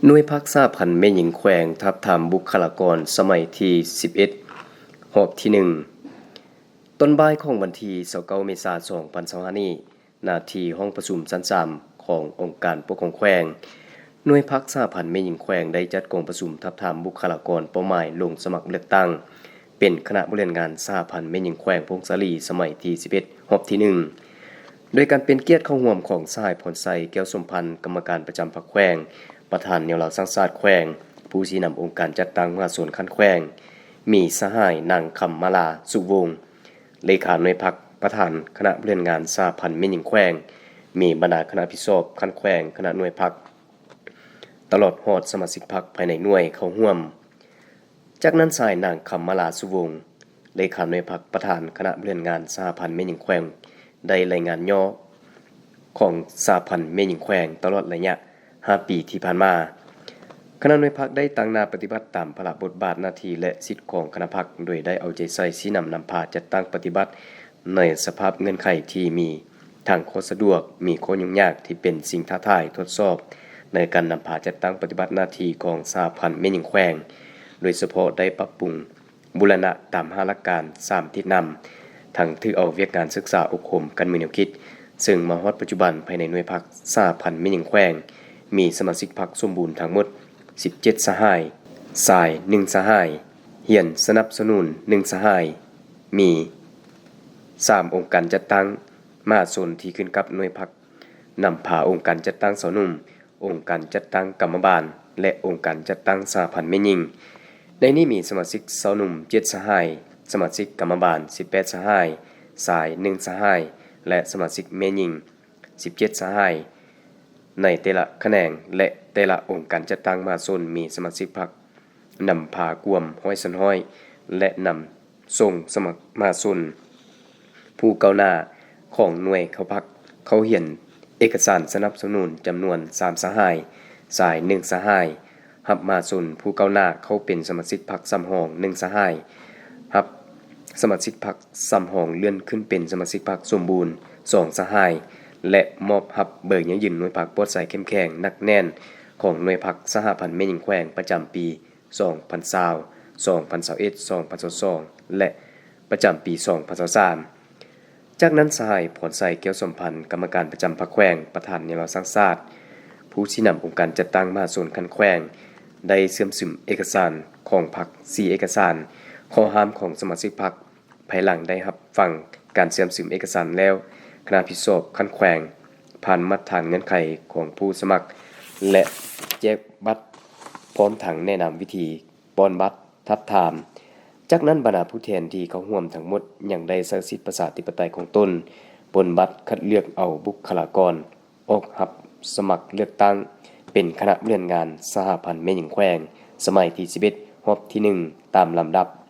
ໜ່ວຍພັກສະຫະພັນແມ່ຍິງແຂວງ ທາບທາມບຸກຄະລາກອນສະໄໝທີສິບເອັດ ຮອບທີໜຶ່ງ. ຕອນບ່າຍຂອງວັນທີຊາວເກົ້າ ເມສາ ສອງພັນຊາວຫ້ານີ້, ໜ້າທີ່ຫ້ອງປະຊຸມຊັ້ນສາມຂອງອົງການປົກຄອງແຂວງ, ໜ່ວຍພັກສະຫະພັນແມ່ຍິງແຂວງໄດ້ຈັດກອງປະຊຸມທາບທາມບຸກຄະລາກອນເປົ້າໝາຍລົງສະໝັກເລືອກຕັ້ງ ເປັນຄະນະບໍລິຫານງານສະຫະພັນແມ່ຍິງແຂວງຜົ້ງສາລີ ສະໄໝທີສິບເອັດ ຮອບທີໜຶ່ງ ໂດຍການເປັນກຽດເຂົ້າຮ່ວມຂອງສະຫາຍ ພອນໄຊ ແກ້ວສົມພັນ ກຳມະການປະຈຳພັກແຂວງ, ປະທານແນວລາວສ້າງຊາດແຂວງ, ຜູ້ຊີ້ນຳອົງການຈັດຕັ້ງມະຫາຊົນຂັ້ນແຂວງ, ມີສະຫາຍ ນາງ ຄຳມາລາ ສຸວົງ ເລຂາໜ່ວຍພັກ, ປະທານຄະນະບໍລິຫານງານສະຫະພັນແມ່ຍິງແຂວງ, ມີບັນດາຄະນະຜິດຊອບຂັ້ນແຂວງ, ຄະນະໜ່ວຍພັກ, ຕະຫຼອດຮອດສະມາຊິກພັກພາຍໃນໜ່ວຍເຂົ້າຮ່ວມ. ຈາກນັ້ນ ສະຫາຍ ນາງ ຄຳມາລາ ສຸວົງ ເລຂາໜ່ວຍພັກ, ປະທານຄະນະບໍລິຫານງານສະຫະພັນແມ່ຍິງແຂວງ ໄດ້ລາຍງານຫຍໍ້ຂອງສະຫະພັນແມ່ຍິງແຂວງຕະຫຼອດໄລຍະຫ້າປີທີ່ຜ່ານມາ. ຄະນະໜ່ວຍພັກໄດ້ຕາງໜ້າປະຕິບັດຕາມພາລະບົດບາດໜ້າທີ່ ແລະ ສິດຂອງຄະນະພັກ, ໂດຍໄດ້ເອົາໃຈໃສ່ຊີ້ນຳນຳພາຈັດຕັ້ງປະຕິບັດໃນສະພາບເງື່ອນໄຂທີ່ມີ ທັງຂໍ້ສະດວກ, ມີຂໍ້ຫຍຸ້ງຍາກທີ່ເປັນສິ່ງທ້າທາຍ, ທົດສອບໃນການນຳພາຈັດຕັ້ງປະຕິບັດໜ້າທີ່ຂອງສະຫະພັນແມ່ຍິງແຂວງ, ໂດຍສະເພາະໄດ້ປັບປຸງບູລະນະຕາມຫ້າຫຼັກການສາມທິດນຳ, ທັງຖືເອົາວຽກງານສຶກສາອົບຮົມການມີແນວຄິດ, ເຊິ່ງມາຮອດປັດຈຸບັນ ພາຍໃນໜ່ວຍພັກສະຫະພັນແມ່ຍິງແຂວງ ມີສະມາຊິກພັກສົມບູນທັງໝົດສິບເຈັດສະຫາຍ, ຊາຍໜຶ່ງສະຫາຍ, ຮຽນສະໜັບສະໜູນໜຶ່ງສະຫາຍ, ມີສາມອົງການຈັດຕັ້ງມະຫາຊົນທີ່ຂຶ້ນກັບໜ່ວຍພັກ, ນຳພາອົງການຈັດຕັ້ງຊາວໜຸ່ມ, ອົງການຈັດຕັ້ງກຳມະບານ ແລະ ອົງການຈັດຕັ້ງສະຫະພັນແມ່ຍິງ. ໃນນີ້ມີສະມາຊິກຊາວໜຸ່ມເຈັດສະຫາຍ, ສະມາຊິກກຳມະບານສິບແປດສະຫາຍ, ຊາຍໜຶ່ງສະຫາຍ ແລະ ສະມາຊິກແມ່ຍິງສິບເຈັດສະຫາຍ. ໃນແຕ່ລະຂະແໜງ ແລະ ແຕ່ລະອົງການຈັດຕັ້ງມະຫາຊົນ ມີສະມາຊິກພັກນຳພາກວມຮ້ອຍສ່ວນຮ້ອຍ ແລະ ນຳ ສົ່ງສະໝັກມະຫາຊົນຜູ້ກ້າວໜ້າຂອງໜ່ວຍເຂົ້າພັກເຂົ້າຮຽນເອກະສານສະໜັບສະໜູນຈຳນວນສາມສະຫາຍ, ຊາຍໜຶ່ງສະຫາຍ, ຮັບມະຫາຊົນຜູ້ກ້າວໜ້າເຂົ້າເປັນສະມາຊິກພັກສຳຮອງໜຶ່ງສະຫາຍ, ຮັບສະມາຊິກພັກສຳຮອງເລື່ອນຂຶ້ນເປັນສະມາຊິກພັກສົມບູນສອງສະຫາຍ ແລະ ມອບຮັບໃບຢັ້ງຢືນໜ່ວຍພັກປອດໃສເຂັ້ມແຂງໜັກແໜ້ນຂອງໜ່ວຍພັກສະຫະພັນແມ່ຍິງແຂວງປະຈຳປີ ສອງພັນຊາວ, ສອງພັນຊາວເອັດ, ສອງພັນຊາວສອງ ແລະ ປະຈຳປີສອງພັນຊາວສາມ. ຈາກນັ້ນ ສະຫາຍ ພອນໄຊ ແກ້ວສົມພັນ ກຳມະການປະຈຳພັກແຂວງ, ປະທານແນວລາວສ້າງຊາດ, ຜູ້ຊີ້ນຳອົງການຈັດຕັ້ງມະຫາຊົນຂັ້ນແຂວງ ໄດ້ເຊື່ອມຊຶມເອກະສານຂອງພັກສີ່ເອກະສານ, ຂໍ້ຫ້າມຂອງສະມາຊິກພັກ. ພາຍຫຼັງໄດ້ຮັບຟັງການເຊື່ອມຊຶມເອກະສານແລ້ວ, ຄະນະຜິດຊອບຂັ້ນແຂວງ ຜ່ານມາດຖານເງື່ອນໄຂຂອງຜູ້ສະໝັກ ແລະ ແຈກບັດ ພ້ອມທັງແນະນຳວິທີປ່ອນບັດ ທາບທາມ. ຈາກນັ້ນ ບັນດາຜູ້ແທນທີ່ເຂົ້າຮ່ວມທັງໝົດຍັງໄດ້ໃຊ້ສິດປະຊາທິປະໄຕຂອງຕົນ ປ່ອນບັດຄັດເລືອກເອົາບຸກຄະລາກອນອອກຮັບສະໝັກເລືອກຕັ້ງເປັນຄະນະບໍລິຫານງານສະຫະພັນແມ່ຍິງແຂວງ ສະໄໝທີສິບເອັດ ຮອບທີໜຶ່ງ ຕາມລຳດັບ.